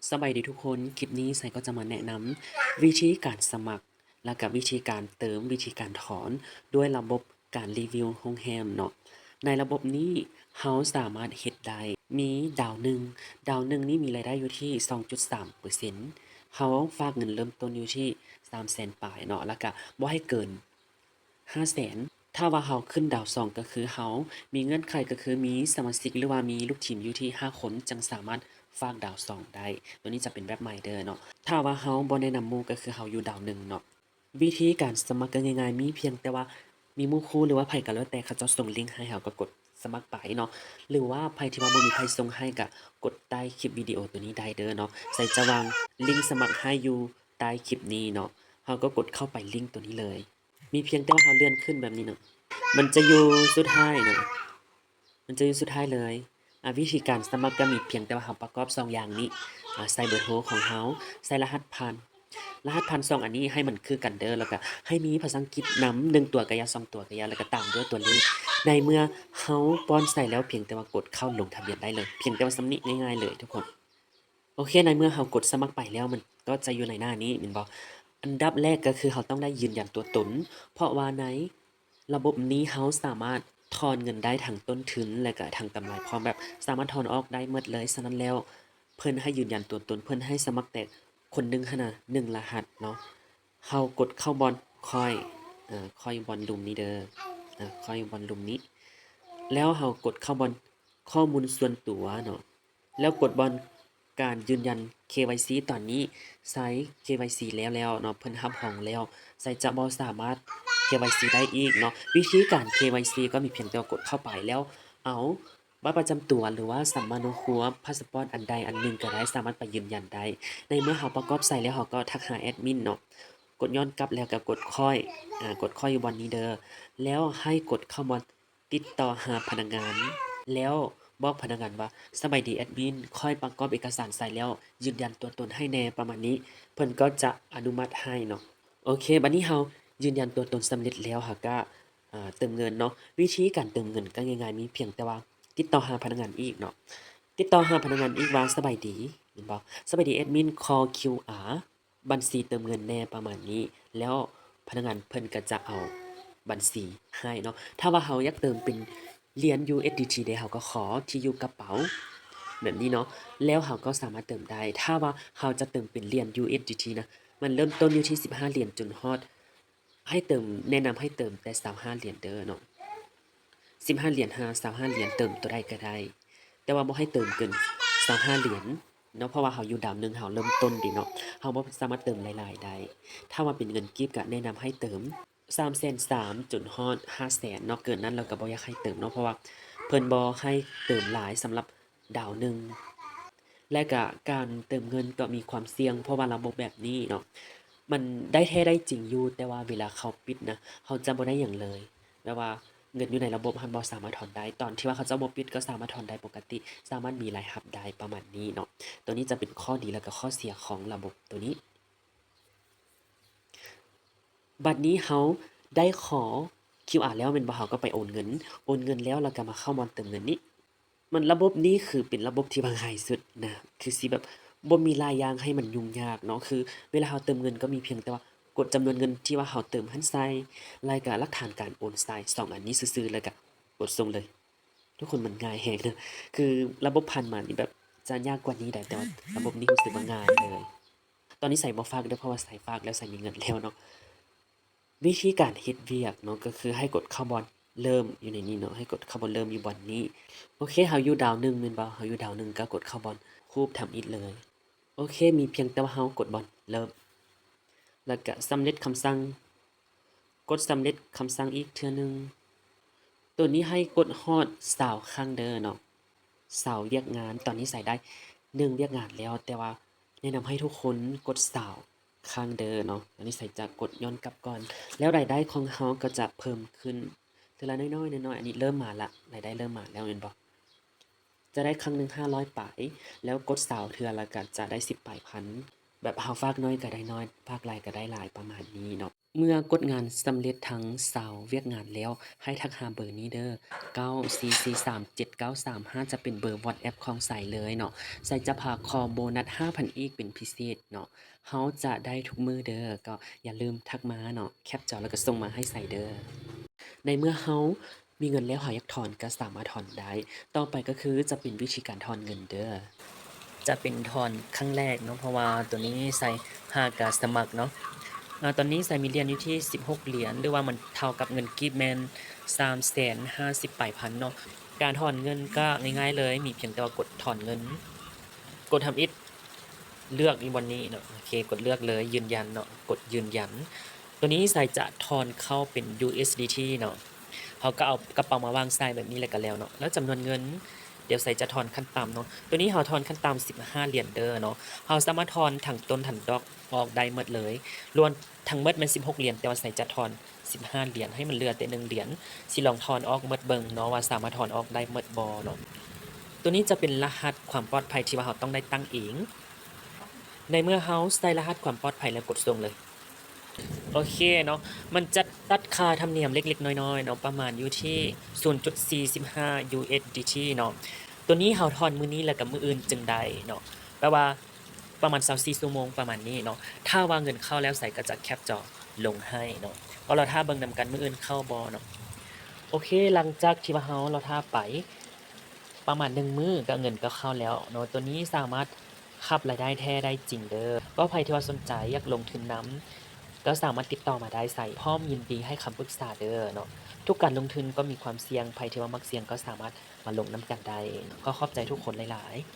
ສະບາຍດີທຸກຄົນ, ຄລິບນີ້ໄຊກໍຈະມາແນະນຳວິທີການສະໝັກ ແລະກະວິທີການເຕີມ, ວິທີການຖອນ ດ້ວຍລະບົບການຣີວິວໂຮງແຮມເນາະ. ໃນລະບົບນີ້ເຮົາສາມາດເຮັດໄດ້ ມີດາວໜຶ່ງ, ດາວໜຶ່ງນີ້ມີລາຍໄດ້ຢູ່ທີ່ສອງຈຸດສາມເປີເຊັນ, ເຮົາຝາກເງິນເລີ່ມຕົ້ນຢູ່ທີ່ສາມແສນປາຍເນາະ, ແລະກະບໍ່ໃຫ້ເກີນ ຫ້າແສນ. ຖ້າວ່າເຮົາຂຶ້ນດາວສອງ ກໍຄືເຮົາມີເງື່ອນໄຂ ກໍຄືມີສະມາຊິກ ຫຼືວ່າມີລູກທີມຢູ່ທີ່ຫ້າຄົນ ຈຶ່ງສາມາດຝາກດາວສອງໄດ້. ໂຕນີ້ຈະເປັນແບບໃໝ່ເດີເນາະ. ຖ້າວ່າເຮົາບໍ່ແນະນຳໝູ່ ກໍຄືເຮົາຢູ່ດາວໜຶ່ງເນາະ. ວິທີການສະໝັກກໍງ່າຍໆ, ມີພຽງແຕ່ວ່າມີໝູ່ຄູ່ ຫຼືວ່າໃຜກໍແລ້ວແຕ່ ເຂົາເຈົ້າສົ່ງລິ້ງໃຫ້ເຮົາ ກໍກົດສະໝັກໄປເນາະ, ຫຼືວ່າໃຜທີ່ວ່າບໍ່ມີໃຜສົ່ງໃຫ້ ກໍກົດໃຕ້ຄລິບວິດີໂອໂຕນີ້ໄດ້ເດີເນາະ. ໄຊຈະວາງລິ້ງສະໝັກໃຫ້ຢູ່ໃຕ້ຄລິບນີ້ເນາະ, ເຮົາກໍກົດເຂົ້າໄປລິ້ງໂຕນີ້ເລີຍ. ມີພຽງແຕ່ວ່າເຮົາເລື່ອນຂຶ້ນແບບນີ້ເນາະ, ມັນຈະຢູ່ສຸດທ້າຍເນາະ, ມັນຈະຢູ່ສຸດທ້າຍເລີຍ. ອາ ວິທີການສະໝັກກໍມີພຽງແຕ່ວ່າເຮົາປະກອບສອງຢ່າງນີ້, ອາ ໃສ່ເບີໂທຂອງເຮົາ, ໃສ່ລະຫັດຜ່ານ, ລະຫັດຜ່ານສອງອັນນີ້ໃຫ້ມັນຄືກັນເດີ, ແລ້ວກໍໃຫ້ມີພາສາອັງກິດນຳ ໜຶ່ງຕົວກໍຢ່າ ສອງຕົວກໍຢ່າ, ແລ້ວກໍຕາມດ້ວຍຕົວເລກ. ໃນເມື່ອເຮົາປ້ອນໃສ່ແລ້ວ ພຽງແຕ່ວ່າກົດເຂົ້າລົງທະບຽນໄດ້ເລີຍ, ພຽງແຕ່ວ່າສ່ຳນີ້ ງ່າຍໆເລີຍທຸກຄົນ. ໂອເຄ, ໃນເມື່ອເຮົາກົດສະໝັກໄປແລ້ວ ມັນກໍຈະຢູ່ໃນໜ້ານີ້ແມ່ນບໍ່? ອັນດັບແລກກໍຄືເຮົາຕ້ອງໄດ້ຢືນຢັນຕົວຕົນ, ເພາະວ່າໃນລະບົບນີ້ເຮົາສາມາດຖອນເງິນໄດ້ທັງຕົ້ນທຶນ ແລະກະທັງກຳໄລພ້ອມ, ແບບສາມາດຖອນອອກໄດ້ໝົດເລີຍ. ສະນັ້ນແລ້ວ ເພິ່ນໃຫ້ຢືນຢັນຕົວຕົນ, ເພິ່ນໃຫ້ສະໝັກແຕ່ຄົນໜຶ່ງຫັ້ນນະ ໜຶ່ງລະຫັດເນາະ. ເຮົາກົດເຂົ້າບ່ອນຂ້ອຍ, ອາ ຂ້ອຍຢູ່ບ່ອນລຸ່ມນີ້ເດີ, ອາ ຂ້ອຍຢູ່ບ່ອນລຸ່ມນີ້, ແລ້ວເຮົາກົດເຂົ້າບ່ອນຂໍ້ມູນສ່ວນຕົວເນາະ. ແລ້ວກົດບ່ອນການຢືນຢັນເຄວາຍຊີ, ຕອນນີ້ໄຊເຄວາຍຊີແລ້ວແລ້ວເນາະ, ເພິ່ນຮັບຮອງແລ້ວ, ໄຊຈະບໍ່ສາມາດເຄວາຍຊີໄດ້ອີກເນາະ. ວິທີການເຄວາຍຊີກໍມີພຽງແຕ່ວ່າກົດເຂົ້າໄປ ແລ້ວເອົາບັດປະຈຳຕົວ ຫຼືວ່າສຳມະໂນຄົວ, ພາສປອດ ອັນໃດອັນໜຶ່ງກໍໄດ້, ສາມາດໄປຢືນຢັນໄດ້. ໃນເມື່ອເຮົາປະກອບໃສ່ແລ້ວ ເຮົາກໍທັກຫາແອດມິນເນາະ, ກົດຍ້ອນກັບ ແລ້ວກໍກົດຂ້ອຍ, ອາ ກົດຂ້ອຍຢູ່ບ່ອນນີ້ເດີ, ແລ້ວໃຫ້ກົດເຂົ້າບ່ອນ ຕິດຕໍ່ຫາພະນັກງານ ແລ້ວບອກພະນັກງານວ່າ ສະບາຍດີແອດມິນ, ຂ້ອຍປະກອບເອກະສານໃສ່ແລ້ວ, ຢືນຢັນຕົວຕົນໃຫ້ແດ່, ປະມານນີ້, ເພິ່ນກໍຈະອະນຸມັດໃຫ້ເນາະ. ໂອເຄ, ບັດນີ້ເຮົາຢືນຢັນຕົວຕົນສຳເລັດແລ້ວ, ເຮົາກໍ ອາ ເຕີມເງິນເນາະ. ວິທີການເຕີມເງິນກໍງ່າຍໆ, ມີພຽງແຕ່ວ່າຕິດຕໍ່ຫາພະນັກງານອີກເນາະ. ຕິດຕໍ່ຫາພະນັກງານອີກວ່າ ສະບາຍດີ, ແມ່ນບໍ່? ສະບາຍດີແອດມິນ, ຂໍຄິວອາ ບັນຊີເຕີມເງິນແດ່ ປະມານນີ້, ແລ້ວພະນັກງານເພິ່ນກໍຈະເອົາບັນຊີໃຫ້ເນາະ. ຖ້າວ່າເຮົາຢາກເຕີມເປັນຫຼຽນ USDT ເດ, ເຮົາກໍຂໍທີ່ຢູ່ກະເປົາແບບນີ້ເນາະ, ແລ້ວເຮົາກໍສາມາດເຕີມໄດ້. ຖ້າວ່າເຮົາຈະເຕີມເປັນຫຼຽນ USDT ນະ, ມັນເລີ່ມຕົ້ນຢູ່ທີ່ສິບຫ້າຫຼຽນ ຈົນຮອດ ໃຫ້ເຕີມ, ແນະນຳໃຫ້ເຕີມແຕ່ຊາວຫ້າຫຼຽນເດີເນາະ, ສິບຫ້າຫຼຽນຫາຊາວຫ້າຫຼຽນ, ເຕີມຕົວໃດກໍໄດ້, ແຕ່ວ່າບໍ່ໃຫ້ເຕີມເກີນຊາວຫ້າຫຼຽນເນາະ, ເພາະວ່າເຮົາຢູ່ດາວໜຶ່ງ, ເຮົາເລີ່ມຕົ້ນເດເນາະ, ເຮົາບໍ່ສາມາດເຕີມຫຼາຍໆໄດ້. ຖ້າວ່າເປັນເງິນກີບກໍແນະນຳໃຫ້ເຕີມສາມແສນສາມ ຈົນຮອດຫ້າແສນເນາະ, ເກີນນັ້ນແລ້ວກໍບໍ່ຢາກໃຫ້ເຕີມເນາະ, ເພາະວ່າເພິ່ນບໍ່ໃຫ້ເຕີມຫຼາຍສຳລັບ ດາວໜຶ່ງ ແລະກະການເຕີມເງິນກໍມີຄວາມສ່ຽງ ເພາະວ່າລະບົບແບບນີ້ເນາະ ມັນໄດ້ແທ້ໄດ້ຈິງຢູ່ ແຕ່ວ່າເວລາເຂົາປິດນະ ເຮົາຈະບໍ່ໄດ້ຫຍັງເລີຍ ແບບວ່າເງິນຢູ່ໃນລະບົບຫັ້ນບໍ່ສາມາດຖອນໄດ້ ຕອນທີ່ວ່າເຂົາເຈົ້າບໍ່ປິດກໍສາມາດຖອນໄດ້ປົກກະຕິ ສາມາດມີລາຍຮັບໄດ້ປະມານນີ້ເນາະ ໂຕນີ້ຈະເປັນຂໍ້ດີ ແລະກະຂໍ້ເສຍຂອງລະບົບໂຕນີ້. ບັດນີ້ເຮົາໄດ້ຂໍຄິວອາແລ້ວແມ່ນບໍ່ ເຮົາກໍໄປໂອນເງິນ ໂອນເງິນແລ້ວ ແລ້ວກໍມາເຂົ້າບ່ອນເຕີມເງິນນີ້. ມັນລະບົບນີ້ຄືເປັນລະບົບທີ່ວ່າງ່າຍສຸດນະ ຄືຊິແບບບໍ່ມີຫຼາຍຢ່າງໃຫ້ມັນຫຍຸ້ງຍາກເນາະ ຄືເວລາເຮົາເຕີມເງິນກໍມີພຽງແຕ່ວ່າກົດຈຳນວນເງິນທີ່ວ່າເຮົາເຕີມຫັ້ນໃສ່ ແລ້ວກໍຫຼັກຖານການໂອນໃສ່ ສອງອັນນີ້ຊື່ໆ ແລ້ວກໍກົດສົ່ງເລີຍ. ທຸກຄົນ ມັນງ່າຍແຮງເນາະ ຄືລະບົບຜ່ານມານີ້ແບບຈະຍາກກວ່ານີ້ໄດ໋ ແຕ່ວ່າລະບົບນີ້ຮູ້ສຶກວ່າງ່າຍເລີຍ. ຕອນນີ້ໃສ່ບໍ່ຝາກເດີ້ ເພາະວ່າໃສ່ຝາກແລ້ວ ໃສ່ມີເງິນແລ້ວເນາະ. ວິທີການເຮັດວຽກເນາະ ກໍຄືໃຫ້ກົດເຂົ້າບ່ອນເລີ່ມຢູ່ໃນນີ້ເນາະ ໃຫ້ກົດເຂົ້າບ່ອນເລີ່ມຢູ່ບ່ອນນີ້. ໂອເຄ ເຮົາຢູ່ດາວໜຶ່ງແມ່ນບໍ່ ເຮົາຢູ່ດາວໜຶ່ງ ກໍກົດເຂົ້າບ່ອນຮູບທຳອິດເລີຍ. ໂອເຄ ມີພຽງແຕ່ວ່າເຮົາກົດບ່ອນເລີ່ມ ແລ້ວກະສຳເລັດຄຳສັ່ງ ກົດສຳເລັດຄຳສັ່ງອີກເທື່ອໜຶ່ງ. ໂຕນີ້ໃຫ້ກົດຮອດຊາວຄັ້ງເດີ້ເນາະ ຊາວວຽກງານ. ຕອນນີ້ໃສ່ໄດ້ໜຶ່ງວຽກງານແລ້ວ ແຕ່ວ່າແນະນຳໃຫ້ທຸກຄົນກົດຊາວຄັ້ງເດີ້ເນາະ. ຕອນນີ້ໃສ່ຈະກົດຍ້ອນກັບກ່ອນ ແລ້ວລາຍໄດ້ຂອງເຮົາກໍຈະເພີ່ມຂຶ້ນເທື່ອລະນ້ອຍໆ ນ້ອຍໆ. ອັນນີ້ເລີ່ມມາລະ ລາຍໄດ້ເລີ່ມມາແລ້ວແມ່ນບໍ່? ຈະໄດ້ຄັ້ງໜຶ່ງຫ້າຮ້ອຍປາຍ ແລ້ວກົດຊາວເທື່ອ ແລ້ວກໍຈະໄດ້ສິບປາຍພັນ ແບບເຮົາຝາກໜ້ອຍກໍໄດ້ໜ້ອຍ ຝາກຫຼາຍກໍໄດ້ຫຼາຍ ປະມານນີ້ເນາະ. ເມື່ອກົດງານສຳເລັດທັງຊາວວຽກງານແລ້ວ ໃຫ້ທັກຫາເບີນີ້ເດີ ເກົ້າສີ່ສີ່ສາມເຈັດເກົ້າສາມຫ້າ ຈະເປັນເບີ WhatsApp ຂອງໄຊເລີຍເນາະ. ໄຊຈະພາຂໍໂບນັດຫ້າພັນກີບເປັນພິເສດເນາະ. ເຮົາຈະໄດ້ທຸກມື້ເດີ ກໍຢ່າລືມທັກມາເນາະ ແຄປຈໍແລ້ວກໍສົ່ງມາໃຫ້ໄຊເດີ. ໃນເມື່ອເຮົາ ມີເງິນແລ້ວເຮົາຢາກຖອນກໍສາມາດຖອນໄດ້. ຕໍ່ໄປກໍຄືຈະເປັນວິທີການຖອນເງິນເດີ. ຈະເປັນຖອນຄັ້ງແລກເນາະ ເພາະວ່າຕົວນີ້ໄຊຫາກະສະໝັກເນາະ. ອາ ຕອນນີ້ໄຊມີຫຼຽນຢູ່ທີ່ສິບຫົກຫຼຽນ ຫຼືວ່າມັນເທົ່າກັບເງິນກີບແມ່ນສາມແສນຫ້າສິບປາຍພັນເນາະ. ການຖອນເງິນກໍງ່າຍໆເລີຍ ມີພຽງແຕ່ວ່າກົດຖອນເງິນ ກົດທຳອິດ ເລືອກຢູ່ບ່ອນນີ້ເນາະ. ໂອເຄ ກົດເລືອກເລີຍ ຢືນຢັນເນາະ ກົດຢືນຢັນ. ຕົວນີ້ໄຊຈະຖອນເຂົ້າເປັນ USDT ເນາະ. ເຮົາກໍເອົາກະເປົາມາວາງໃສ່ແບບນີ້ແລ້ວກໍແລ້ວເນາະ. ແລ້ວຈຳນວນເງິນ ດຽວໄຊຈະຖອນຂັ້ນຕ່ຳເນາະ. ຕົວນີ້ເຮົາຖອນຂັ້ນຕ່ຳສິບຫ້າຫຼຽນເດີເນາະ. ເຮົາສາມາດຖອນທັງຕົ້ນທັງດອກອອກໄດ້ໝົດເລີຍ. ລວມທັງໝົດແມ່ນສິບຫົກຫຼຽນ ແຕ່ວ່າໄຊຈະຖອນສິບຫ້າຫຼຽນ ໃຫ້ມັນເຫຼືອແຕ່ໜຶ່ງຫຼຽນ. ຊິລອງຖອນອອກໝົດເບິ່ງເນາະ ວ່າສາມາດຖອນອອກໄດ້ໝົດບໍ່ເນາະ. ຕົວນີ້ຈະເປັນລະຫັດຄວາມປອດໄພທີ່ວ່າເຮົາຕ້ອງໄດ້ຕັ້ງເອງ. ໃນເມື່ອເຮົາໃສ່ລະຫັດຄວາມປອດໄພແລ້ວ ກົດສົ່ງເລີຍ. ໂອເຄເນາະ ມັນຈະຕັດຄ່າທຳນຽມເລັກໆນ້ອຍໆເນາະ ປະມານຢູ່ທີ່ສູນຈຸດສີ່ສິບຫ້າ USDT ເນາະ. ຕົວນີ້ເຮົາຖອນມື້ນີ້ແລ້ວກໍມື້ອື່ນຈຶ່ງໄດ້ເນາະ ແປວ່າປະມານຊາວສີ່ຊົ່ວໂມງປະມານນີ້ເນາະ. ຖ້າວ່າເງິນເຂົ້າແລ້ວ ໄຊກໍຈະແຄປຈໍລົງໃຫ້ເນາະ. ກໍລໍຖ້າເບິ່ງນຳກັນ ມື້ອື່ນເຂົ້າບໍ່ເນາະ. ໂອເຄ ຫຼັງຈາກທີ່ວ່າເຮົາລໍຖ້າໄປ ປະມານໜຶ່ງມື້ກໍເງິນກໍເຂົ້າແລ້ວເນາະ. ຕົວນີ້ສາມາດຮັບລາຍໄດ້ແທ້ໄດ້ຈິງເດີ. ກໍໃຜທີ່ວ່າສົນໃຈຢາກລົງທຶນນຳ ກໍສາມາດຕິດຕໍ່ມາໄດ້ ໄຊພ້ອມຍິນດີໃຫ້ຄຳປຶກສາເດີເນາະ. ທຸກການລົງທຶນກໍມີຄວາມສ່ຽງ ໃຜທີ່ວ່າມັກສ່ຽງກໍສາມາດມາລົງນຳກັນໄດ້. ກໍຂອບໃຈທຸກຄົນຫຼາຍໆ.